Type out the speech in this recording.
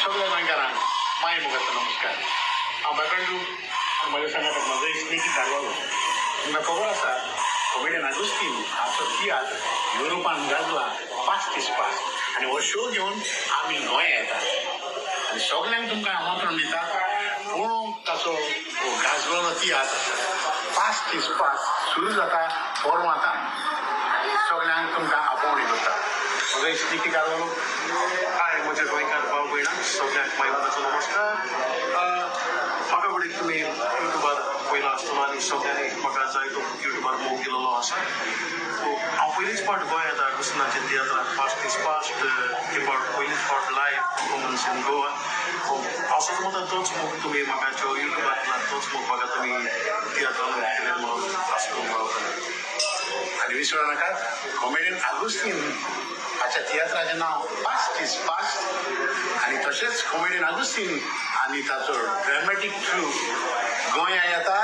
सगळ्या गोंयकारांक माय मोगाचो नमस्कार. हांव बाकंडू आनी म्हज्या सांगात म्हजो इश्ट धारवालो. तुमकां खबर आसा, कॉमेडियन आगुस्तीन हाचो तियात्र युरोपान गाजला, पास्ट is past. आनी हो शो घेवन आमी गोंया येता आनी सगल्यांक तुमकां आमंत्रण दिता पळोवंक ताचो हो गाजलेलो तियात्र पास्ट is past. सुरू जाता परवां. सगल्यांक तुमकां आपोवणी करता. म्हजो इश्ट निकी कार्वालो. हाय म्हज्या गोंयकार भाव भयणांक, सगळ्यांक माय मोगाचो नमस्कार. म्हाका घडये तुमी युट्यूबार पयला आसतलो आनी सगळ्यांनी म्हाका जायतो युट्यूबार मोग केलेलो आसा. सो हांव पयलीच फावट गोंय येता आगुस्तिनाच्या तियात्राक पास्ट is past. हे फावट पयलीच फावट live performance in Goa. So हांव सदां म्हणटा, तोच मोग तुमी म्हाका जो युट्यूबार दिला, तोच मोग म्हाका तुमी तियात्रान दिले म्हणून आस करून रावता. आनी विसरू नाकात, कॉमेडियन आगुस्तीन हाच्या तियात्राचें नांव पास्ट is past. आनी तशेंच कॉमेडियन आगुस्तीन आनी ताचो ड्रॅमॅटीक ट्रूप गोंया येता.